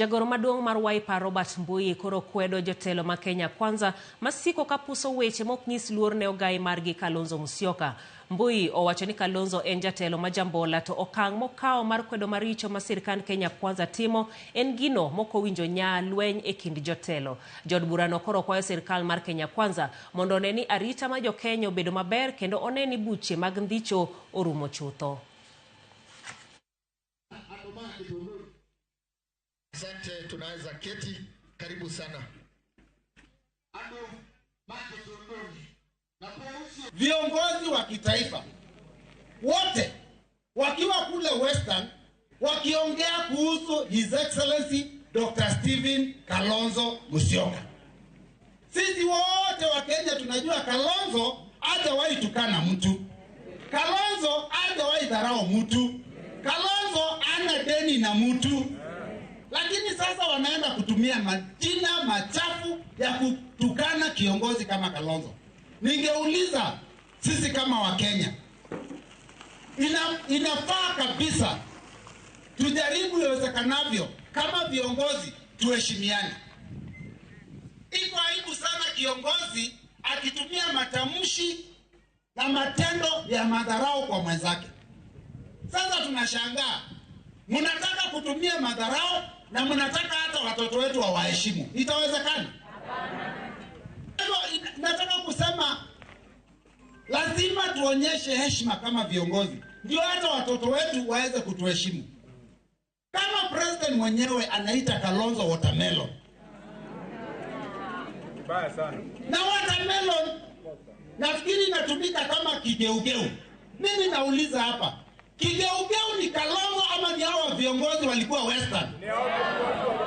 Jagoro maduong' mar Wiper Robert Mbui koro kwedo jotelo ma Kenya Kwanza masiko ka puso weche mok nyis luor ne ogai margi Kalonzo Musyoka. Mbui owacho ni Kalonzo en jatelo ma jambola to okang' mokawo mar kwedo maricho ma sirkand Kenya Kwanza timo en gino mokowinjo nya lweny e kind jotelo. Jood burano koro kwayo sirkal mar Kenya Kwanza mondo one ni arita ma jokenya obedo maber kendo one ni buche mag ndhicho orumo chutho. Asante, tunaweza keti. Karibu sana. Viongozi wa kitaifa wote wakiwa kule Western wakiongea kuhusu His Excellency Dr. Stephen Kalonzo Musyoka. Sisi wote wa Kenya tunajua Kalonzo hajawahi tukana mtu. Kalonzo hajawahi dharau mtu. Kalonzo ana deni na mtu. Lakini sasa wanaenda kutumia majina machafu ya kutukana kiongozi kama Kalonzo. Ningeuliza sisi kama Wakenya, inafaa kabisa tujaribu iwezekanavyo kama viongozi tuheshimiane. Iko aibu sana kiongozi akitumia matamshi na matendo ya madharau kwa mwenzake. Sasa tunashangaa mnataka kutumia madharau na mnataka hata watoto wetu wawaheshimu. Itawezekana? Nataka kusema lazima tuonyeshe heshima kama viongozi, ndio hata watoto wetu waweze kutuheshimu. Kama president mwenyewe anaita Kalonzo watermelon, Mbaya sana. na watermelon nafikiri inatumika kama kigeugeu. Mimi nauliza hapa, kigeugeu ni Kalonzo ama ni hawa viongozi walikuwa Western? Ni hao viongozi wa